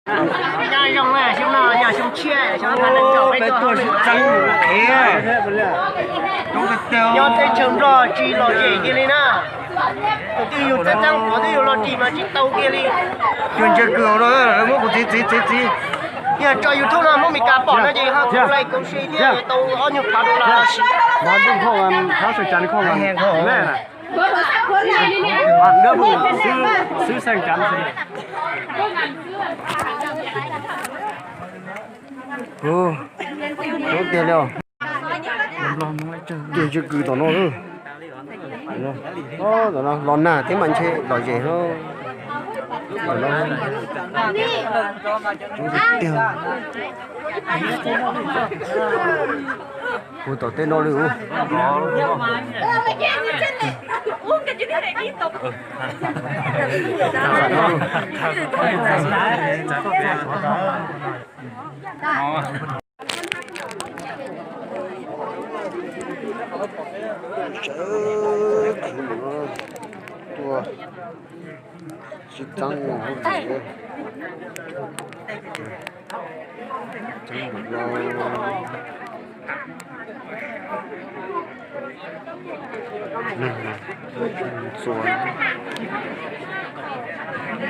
Nyob zoo na, xyoo no yog xyoo tshiab, xyoo no peb tuaj sib txeeb qhev. Nyob teb chaws Nplog tsis lom zem kiag li na. Tus twg yus txeeb txeeb, tus twg yus los tsis mas tsis tau kiag li. Cuag ntsia kws hauv no, muab kuv txiv txiv txiv txiv. Yog tso YouTube no muab Meskas pom no ces ho kuv like kuv share thiab tau ob nyuag phav dollar los sis. Coob tiag li os. Cuag ntsia kws tom no. Los nag thiab mas ntshe lom zem. Puag tom tej no li. Sawv kws no tuaj sib txeeb hauv tsev. Neeg txua,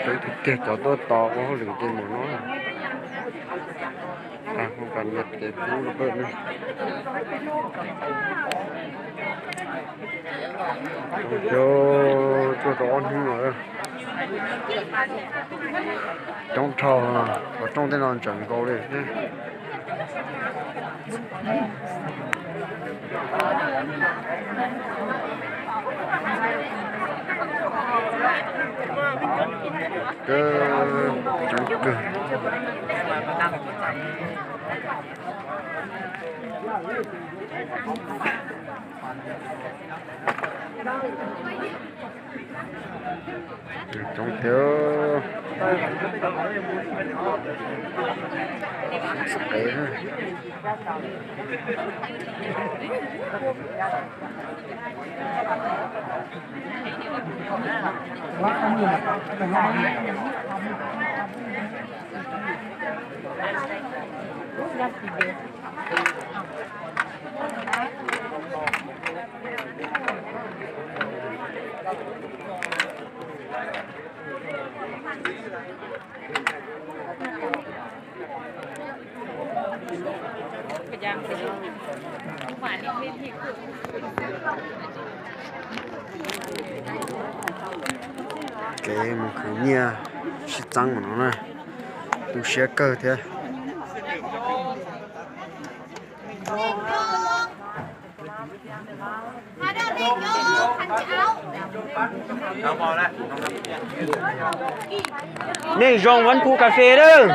tiag tiag cov tuaj tos ua hauj lwm ces mus no. Cov tuaj tau ob hnub no, coob dhau, qhov rooj tej no ntsaws nkaus li thiab. Coob kawg. Coob tiag. Kev mus khwv nyiaj sib txeeb no na, tu siab kawg thiab. Nej zoo vaj phu kas fes lawm.